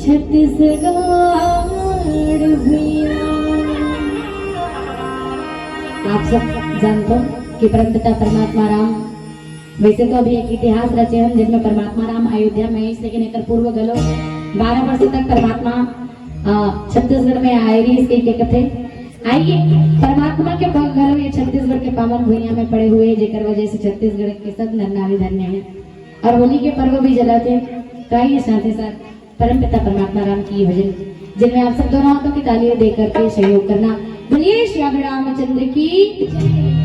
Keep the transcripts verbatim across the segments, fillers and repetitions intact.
छत्तीसगढ़ भुइयां। आप सब जानथो कि परमपिता परमात्मा राम वैसे तो अभी एक इतिहास रचे हन, जिसमें परमात्मा राम अयोध्या में आइस, लेकिन एकर पूर्व घलो बारह वर्ष तक परमात्मा, अ, छत्तीसगढ़ में आए रहिस कहिके कथे। आइए, परमात्मा के पग घलो ये छत्तीसगढ़ के पावन भुइयां में पड़े हुए, जेकर वजह से छत्तीसगढ़ के सब नर नारी धन्य हे। और होली के पर्व भी जलाथे। तो आइए साथ ही साथ परमपिता परमात्मा राम की भजन, जिनमें आप सब दोनों हाथों की तालियां दे करके सहयोग करना। बोलिए श्री रामचंद्र की जय।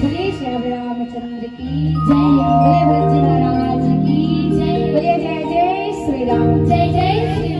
बोलिए श्री रामचंद्र की जय, बोलिए भरत जी महाराज की जय, बोलिए जय जय श्री राम, जय जय श्री